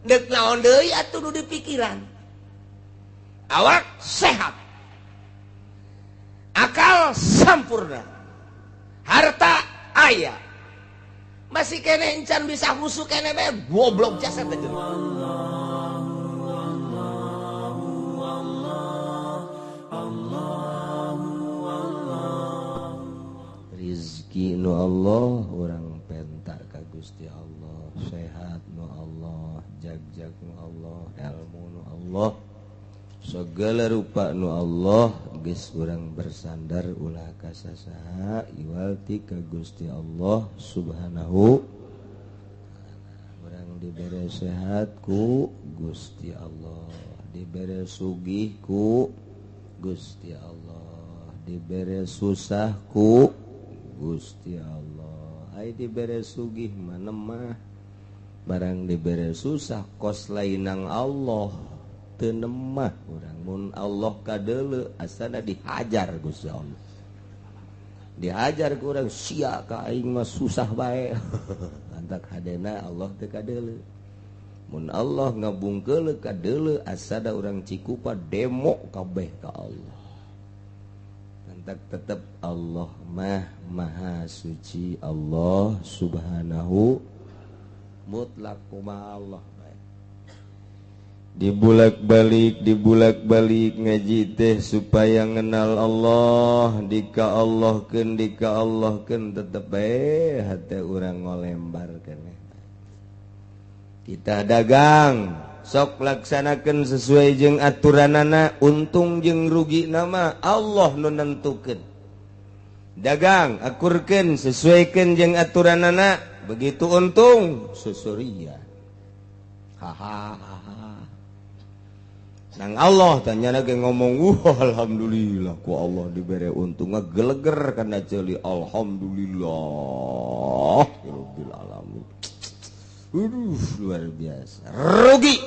Dek naon deui atuh nu dipikiran. Awak sehat, akal sampurna, harta aya, masih kene encan bisa khusuk kene bae goblok jasa teh. Rizki nu Allah, urang penta ka Gusti Allah, sehat nu Allah, jag-jag nu Allah, ilmu nu Allah, segala rupa nu Allah, geus urang bersandar ulah ka sasaha iwalti ka Gusti Allah Subhanahu. Urang dibere sehat ku Gusti Allah, dibere sugih ku Gusti Allah, dibere susah ku Gusti Allah. Ai dibere sugih mah nemah, barang dibere susah kos lainang Allah teu nemah urang. Mun Allah kadeuleu asana dihajar Gusti Allah, dihajar ku urang, sia ka aing mah susah bae. Antak hadena Allah teu kadeuleu. Mun Allah ngabungkeuleu kadeuleu asada urang cikupa demo kabeh ka Allah. Antak tetep Allah mah maha suci, Allah subhanahu mutlak kumaha Allah. Dibulak-balik ngaji teh supaya ngenal Allah, dika Allahkeun, dika Allahkeun, tetep bae hate urang ngolembar keneh. Kita dagang sok laksanakeun sesuai jeung aturanana, untung jeung rugi nama Allah nu nentukeun. Dagang akurkeun sesuaikeun jeung aturanana, begitu untung susuria. Hahaha. Nang Allah tanya lagi ngomong, wah alhamdulillah ku Allah diberi untung ngegeleger karena jeli alhamdulillah rabbil alamin. Aduh, luar biasa. Rugi.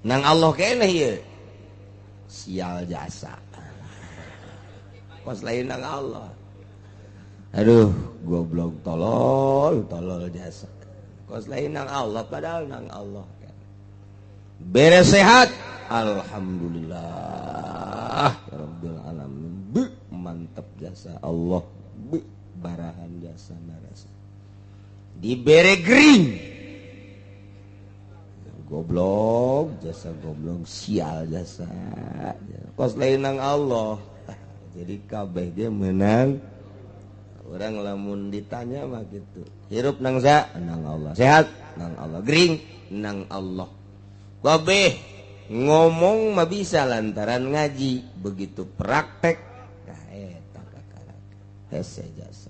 Nang Allah keneh ieu. Sial jasa. Kos lain nang Allah. Aduh, goblok tolol, tolol jasa. Kos lain nang Allah padahal nang Allah. Beres sehat, alhamdulillah rabbil alamin. Be, mantap jasa Allah, be, barahan jasa narasa. Dibere gering, goblok jasa, goblok sial jasa. Kos lain nang Allah. Jadi kabeh dia menang. Orang lamun ditanya mah gitu. Hirup nang sa, nang Allah. Sehat nang Allah. Gering nang Allah. Kabeh ngomong mah bisa lantaran ngaji, begitu praktek nah eta kakarak hese jasa.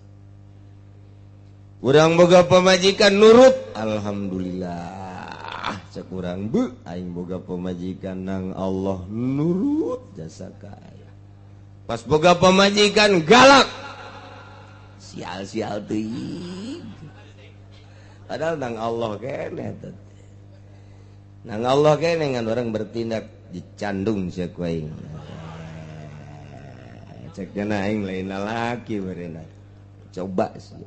Urang boga pamajikan nurut, alhamdulillah. Cek urang bu, aing boga pamajikan nang Allah nurut jasa ka aya. Pas boga pamajikan galak, sial-sial teuing. Padahal nang Allah keneh teh. Nang Allah kene ngan orang bertindak dicandung sia ku aing. Cek nya aing lain lalaki barena. Coba sia.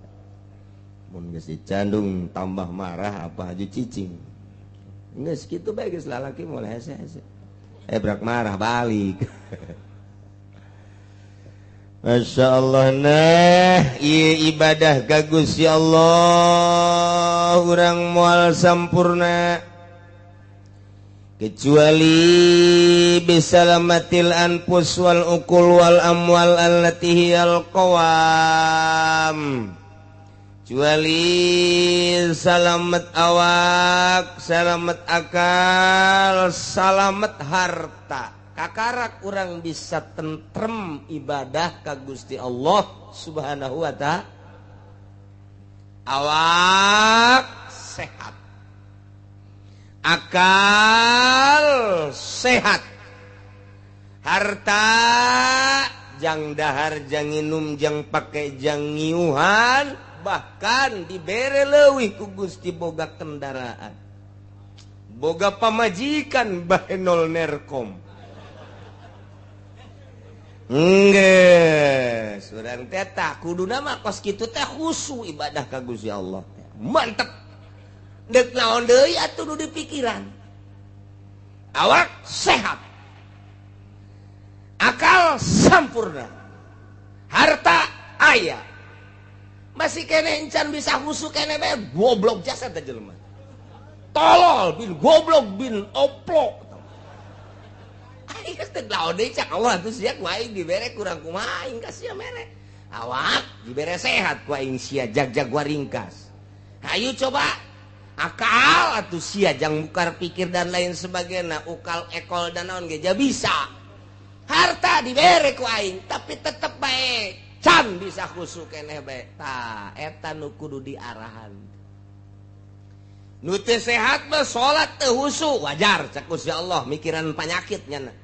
Mun geus dicandung tambah marah apa haji cicing. Geus kitu bae geus lalaki moal hese-hese. Brak marah balik. Masya Allah, nah ieu ibadah ka Gusti Allah urang moal sampurna kecuali bisalamatil anfus wal uqul wal amwal allati hiyal qawam. Kecuali salamet awak, salamet akal, salamet harta. Kakarak urang bisa tentrem ibadah ka Gusti Allah Subhanahu wa ta'ala. Awak sehat, akal sehat, harta jang dahar jang inum jang pakai jang ngiuhan, bahkan dibere leuwih ku Gusti boga kendaraan, boga pamajikan bahenol nerkom. Geus urang teh tah kuduna mah kos kitu teh khusu ibadah ka Gusti Allah teh. Mantep. Deuk naon deui atuh nu dipikiran. Awak sehat, akal sampurna, harta aya, masih kene encan bisa khusuk kene bae goblok jasa teh jelema. Tolol bin goblok bin oplok. Aing geus teu laon deui cak Allah atuh sia ku aing dibere kurang kumaha aing ka sia mere. Awak dibere sehat ku aing sia jag-jag waringkas. Hayu coba akal atuh sia jang bukar pikir dan lain sebagainya, ukal ekol dan naon ge ja bisa. Harta dibere ku aing tapi tetep bae can bisa khusuk keneh bae. Tah eta nu kudu diarahan. Nu teu sehat mah salat teu khusuk wajar cak Gusti Allah mikiran panyakit nyana.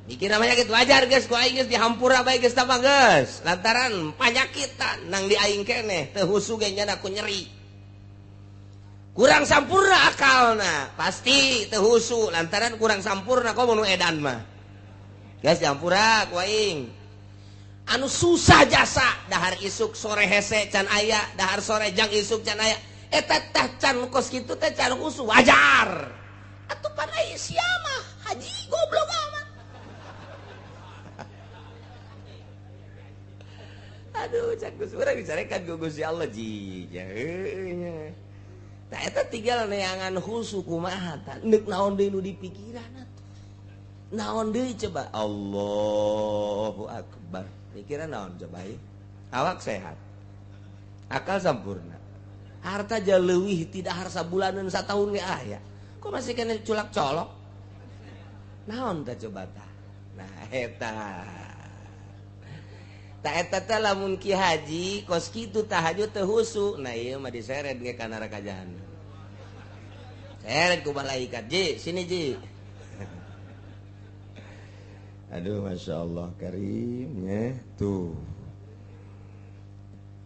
Mikiran panyakit wajar geus ku aing geus dihampura bae geus tah geus lantaran panyakitan nang di aing keneh teu khusuk ge nyana ku nyeri. Kurang sampurna akalna pasti teu khusuk lantaran kurang sampurna komo nu edan mah. Geus dihampura ku aing. Anu susah jasa dahar isuk sore hese can aya, dahar sore jang isuk can aya. Eta tah can kos kitu teh can khusuk wajar. Atuh pan ai sia mah haji goblok amat. Aduh cak Gus urang dicarekan ku Gusti Allah ji. Nya. Tah eta tinggal neangan khusuk kumaha tah neuk naon deui nu dipikiran atuh. Naon deui coba Allahu akbar. Pikiran naon coba ieu? Awak sehat. Akal sampurna. Harta ja leuwih tidak harsa bulanan satahun ge aya. Kok masih kena culak colok? Naon tah coba tah? Nah eta. Tah eta teh lamun ki haji kos kitu tahajud teu khusuk. Nah ieu mah diseret ge ka neraka jahanam. Seret ku malaikat, "Ji, sini Ji." Aduh Masya Allah karimnya tuh.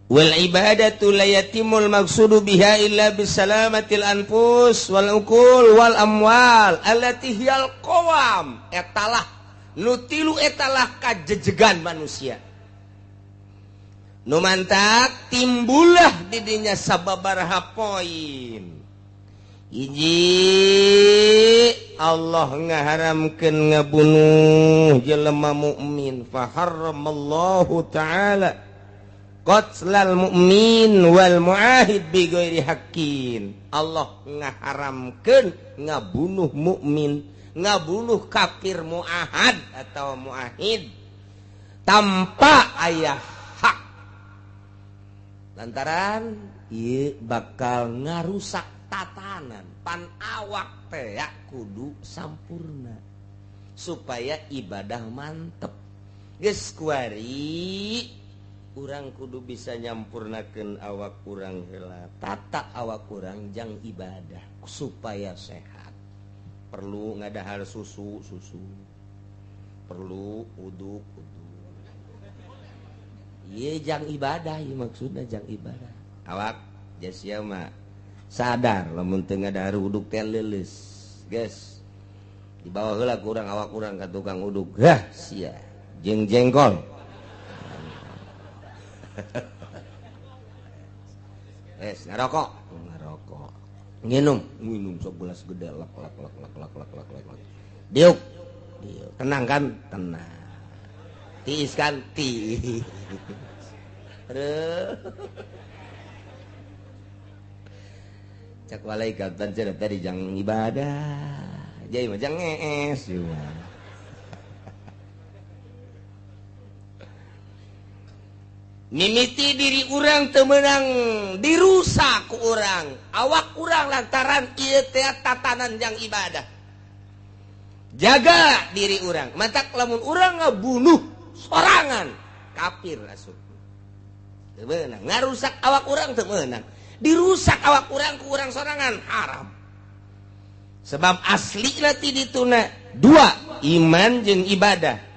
Wal ibadatu la yatimul maqsudu biha illa bisalamatil anfus wal uqul wal amwal allati hiyal qawam. Etalah nu tilu etalah kajejegan manusia. Nu mantak timbulah didinya sababaraha poin. Hiji Allah ngaharamkeun ngabunuh jelema mukmin fa harramallahu ta'ala qatlal mu'min wal muahid bi ghairi haqqin. Allah ngaharamkeun ngabunuh mukmin, ngabunuh kafir muahad atau muahid tanpa aya hak. Lantaran ieu bakal ngarusak tatanan pan awak teh kudu sampurna supaya ibadah mantep. Geus kuari urang kudu bisa nyampurnakeun awak urang heula, tata awak urang jang ibadah supaya sehat. Perlu ngadahar susu susu, perlu uduk uduk. Ieu jang ibadah, ieu maksudna jang ibadah. Awak sia mah sadar lamun teu ngadahar uduk teh leuleus. Geus dibawa heula ku urang awak urang ka tukang uduk. Hah sia jeung jengkol. Es ngarokok, ngarokok. Nginum, nginum sok gelas gede lak lak lak lak lak lak lak lak. Diuk. Diuk. Tenang kan? Tenang. Tiis kan? Tiis. Aduh. Cak malaikat tan tadi jang ibadah. Jadi mah jang ngees ieu mah. Mimiti diri urang teu meunang dirusak ku urang, awak urang lantaran ieu teh tatanan jang ibadah. Jaga diri urang, matak lamun urang ngabunuh sorangan kafir asup. Teu meunang ngarusak awak urang teu meunang. Dirusak awak urang ku urang sorangan haram. Sebab aslina ti dituna dua, iman jeung ibadah.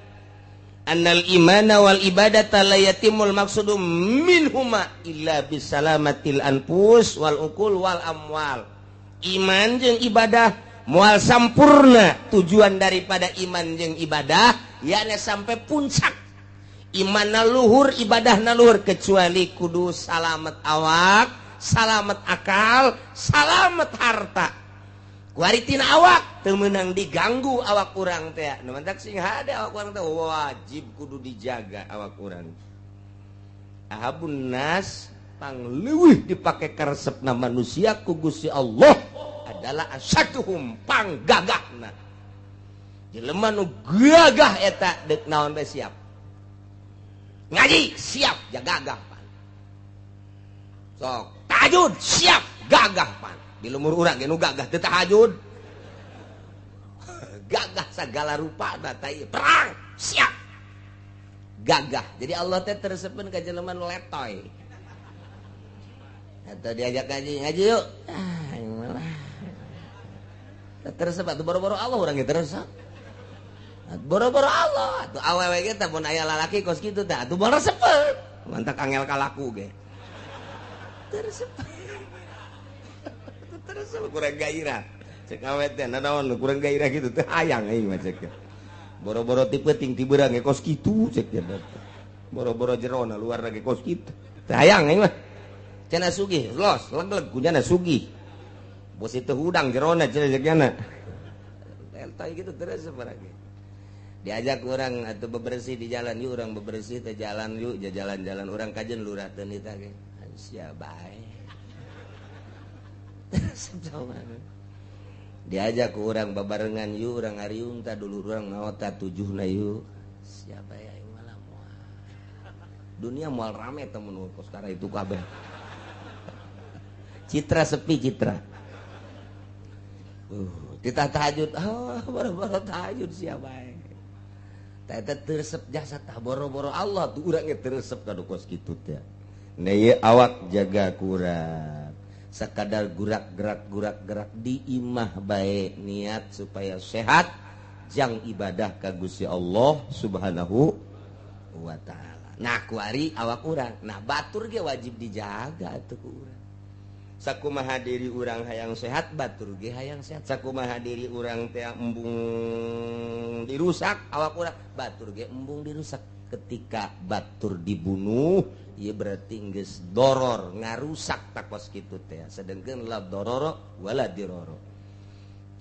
Annal imana wal ibadata la yatimul maqsudu minhuma illa bisalamatil anfus wal uqul wal amwal. Iman jeung ibadah moal sampurna tujuan daripada iman jeung ibadah yakni sampai puncak. Imanna luhur, ibadahna luhur kecuali kudu salamet awak, salamet akal, salamet harta. Kuari tina awak teu meunang diganggu awak urang teh. Nu mantak sing hade awak urang teh wajib kudu dijaga awak urang. Ahabun nas pangleuwih dipake karesepna manusia ku Gusti Allah adalah asaduhum panggagahna. Jelema nu gagah eta deuk naon bae siap. Ngaji siap jagagah pan. Sok tahajud siap gagah pan. Di lemur urang ge nu gagah teu tahajud. Gagah sagala rupa tah perang siap. Gagah. Jadi Allah teh teresepeun ka jelema nu letoy. Atau diajak ngaji, ngaji yuk. Ah, malah. Teresep atuh boro-boro Allah urang ge teresep. Boro-boro Allah atuh awewe ge teh mun aya lalaki kos kitu teh atuh moal resepeun. Mantak angel kalaku ge. Teresep. Teresep kurang gairah. Cek awe teh nanaon kurang gairah kitu teh hayang aing mah cek. Boro-boro ti peuting ti beurang ge kos kitu cek teh. Boro-boro jerona luar ge kos kitu. Teh hayang aing mah. Cenah sugih, los, leg-leg kunyana sugih. Bos itu hudang jerona cenah cek nyana. Letoy gitu teresep barang. Diajak orang atau bebersih di jalan yuk, orang bebersih teh jalan yuk, jalan-jalan orang kajen lurah teu nita ge. Sia bae. Diajak ku urang babarengan yuk, urang ngariung tah dulur urang maot tah tujuhna yuk. Sia bae aing mah lah moal. Dunia moal rame teh mun kos kara itu kabeh. Citra sepi citra. Kita tahajud, oh, boro-boro tahajud sia bae. Teh teresep jasa tah boro-boro Allah tuh urang ge teresep ka kos kitu teh. Nah ieu awak jaga kurang. Sakadar gurak-gerak di imah bae niat supaya sehat jang ibadah ka Gusti Allah Subhanahu wa taala. Nah kuari awak urang. Nah batur ge wajib dijaga atuh ku urang. Sakumaha diri urang hayang sehat, batur ge hayang sehat. Sakumaha diri urang teh embung dirusak awak urang, batur ge embung dirusak. Ketika batur dibunuh, ieu berarti geus doror ngarusak takos kitu teh. Sedengkeun la dororo wala diroro.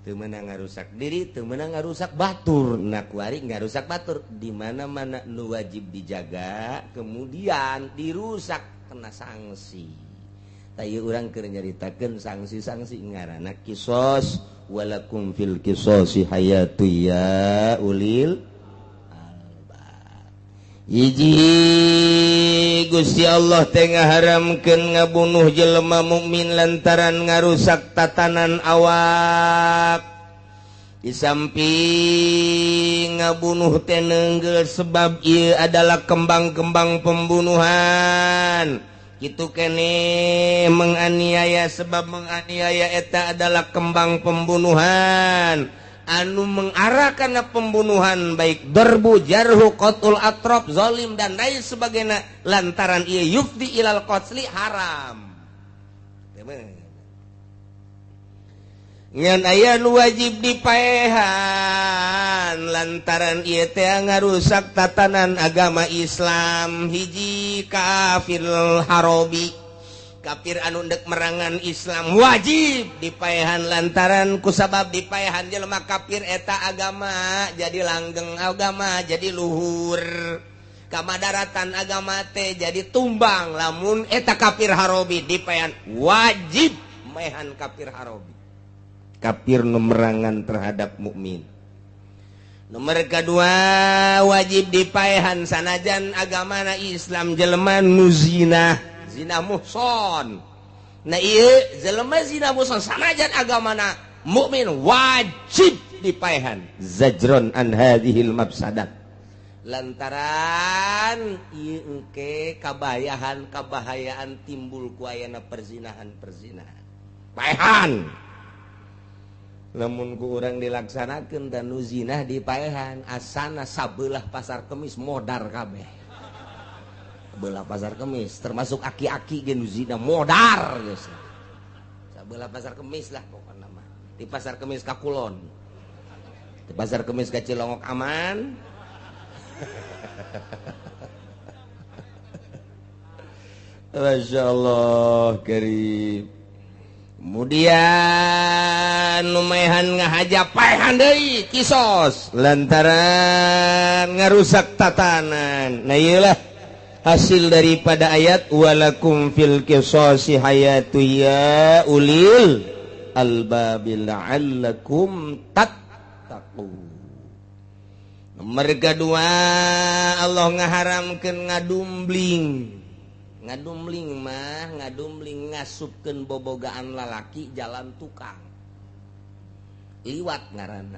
Teu meunang ngarusak diri, teu meunang ngarusak batur. Nah kuari ngarusak batur di mana-mana nu wajib dijaga, kemudian dirusak kena sanksi. Tayu urang keur nyaritakeun sanksi-sanksi ngaranna kisos walakum fil kisosi hayatu ya ulil albab. Hiji Gusti Allah teh ngaharamkeun ngabunuh jelema mukmin lantaran ngarusak tatanan awak. Di samping ngabunuh teh neunggel sebab ieu adalah kembang-kembang pembunuhan. Kitu kene menganiaya sebab menganiaya eta adalah kembang pembunuhan anu mengarah kana pembunuhan baik darbu, jarhu, qatul atraf, zalim dan lain sebagainya lantaran ieu yufdi ilal qatli haram. Ngan aya nu wajib dipaehan lantaran ieu teh ngarusak tatanan agama Islam. Hiji kafir harobi, kafir anu ndek merangan Islam wajib dipaehan lantaran kusabab dipaehan jelema kafir eta agama jadi langgeng, agama jadi luhur, kamadaratan agama teh jadi tumbang lamun eta kafir harobi dipaehan wajib maehan kafir harobi. Kafir memerangan terhadap mukmin. Nomor kedua wajib dipaehan sanajan agamana Islam jelema nu zina, zina muhson. Nah ieu jelema zina muhson sanajan agamana mukmin wajib dipaehan. Zajron an hadhil mafsadat. Lantaran ieu engke kabahayahan kabahayaan timbul ku ayana perzinahan-perzinahan. Paehan. Lamun ku urang dilaksanakeun dan nu zinah dipaehan asana sabelah pasar kemis modar kabeh. Belah pasar kemis termasuk aki-aki ge nu zina modar geus. Sabelah pasar kemis lah pokona mah. Di pasar kemis ka kulon. Di pasar kemis ka Cilongok aman. Masya Allah karim. Kemudian numehan ngahaja paehan deui kisos lantaran ngarusak tatanan. Nah iyalah hasil daripada ayat walakum fil qisasi hayatu ya ulil albabil la'allakum tattaqun. Nomor kedua Allah ngaharamkeun ngadumbling. Ngadumbling mah ngadumbling ngasupkeun bobogaan lalaki jalan tukang. Liwat ngaranna.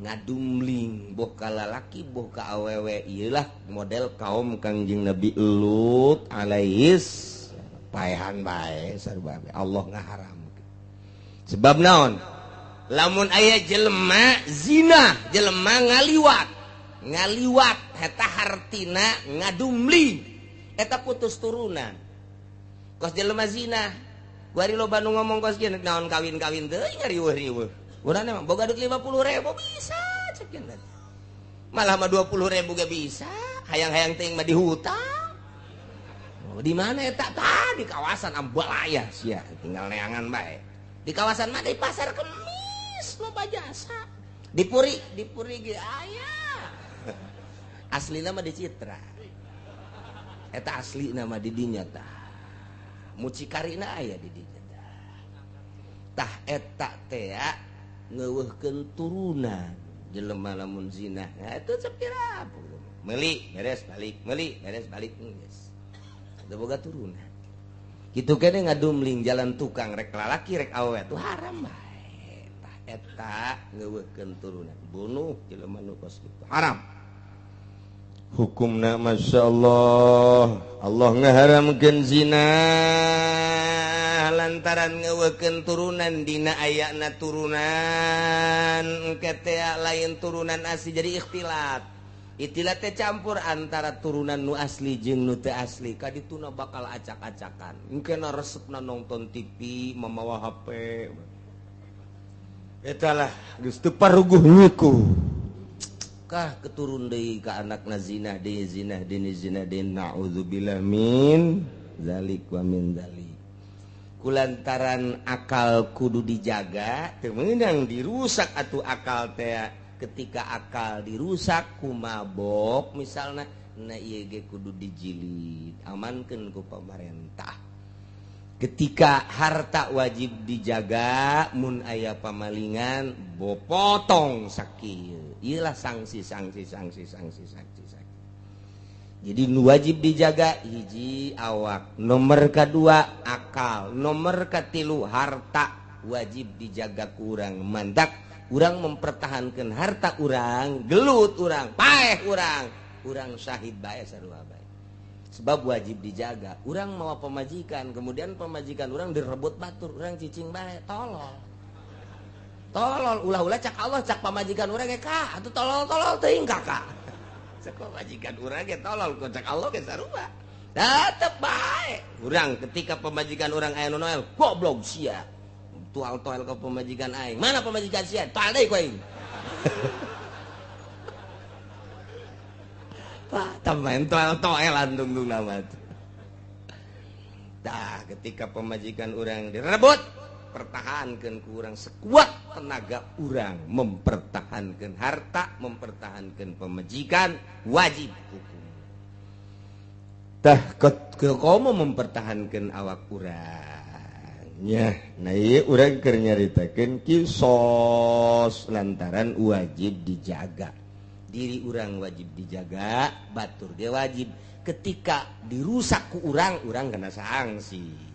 Ngadumbling boh ka lalaki boh ka awewe ieulah model kaum Kangjeng Nabi Lut alaihis paehan bae sarua Allah ngaharamkeun. Sebab naon? Lamun aya jelema zina, jelema ngaliwat. Ngaliwat eta hartina ngadumbling. Eta putus turunan. Kos jelema zina. Guari loba nu ngomong kos kieu naon kawin-kawin teuing ngariweuh-riweuh. Urang mah boga duit 50.000 bisa cek kieu. Malah mah 20.000 ge bisa. Hayang-hayang teuing mah dihutang. Oh, di mana eta tah di kawasan Ambalaya sia tinggal neangan bae. Di kawasan mah di pasar Kemis loba jasa. Di Puri ge aya. Aslina mah di Citra. Eta asli nama di dinya tah. Mucikarina aya di dinya tah. Tah eta teh ngeuweuhkeun turunan jelema lamun zina. Nah itu cepira. Meuli beres balik, meuli beres balik geus. Teu boga turunan. Kitu kene ngadumling jalan tukang rek lalaki rek awewe tuh haram bae. Tah eta ngeuweuhkeun turunan. Bunuh jelema nu kos kitu haram. Hukumna Masya Allah. Allah ngaharamkeun zina lantaran ngeuweukeun turunan dina ayana turunan engke teh lain turunan asli jadi ikhtilat. Ikhtilat teh campur antara turunan nu asli jeung nu teu asli. Kadituna bakal acak-acakan. Engke na resepna nonton TV, mamawa HP. Eta lah geus teu paruguh nyiku. Kah keturun deui ka anakna zina deui zina deui zina deui naudzubillah min zalik wa min zalik. Kulantaran akal kudu dijaga teu meunang dirusak atuh akal teh. Ketika akal dirusak ku mabok misalna na ieu ge kudu dijilid amankeun ku pamarentah. Ketika harta wajib dijaga mun aya pamalingan bopotong sakieu. Iyalah sanksi sanksi sanksi sanksi sanksi sanksi. Jadi nu wajib dijaga hiji awak, nomor kedua akal, nomor katilu harta wajib dijaga kurang mantak. Urang mempertahankan harta urang, gelut urang, paeh urang, urang syahid bae sarua bae. Sebab wajib dijaga. Urang mau pemajikan, kemudian pemajikan urang direbut batur, urang cicing bae, tolol. Tolol ulah-ulah cak Allah cak pamajikan urang ge ka, atuh tolol-tolol teuing kakak. Cak pamajikan urang ge tolol, ku cak Allah ge sarua. Tetep bae. Urang ketika pemajikan urang aya nu noel, goblok sia. Tual-toel ke pemajikan aing. Mana pemajikan sia? Toel deui ku aing. Wah, tambahan toel-toelan tungtung nama. Dah, ketika pemajikan urang direbut, pertahankan ku urang sekuat tenaga urang mempertahankan harta, mempertahankan pemajikan wajib hukum. Tah komo mempertahankan awak urang. Nya, nah ieu urang keur nyaritakeun kisos lantaran wajib dijaga. Diri urang wajib dijaga, batur ge wajib. Ketika dirusak ku urang, urang kena sanksi.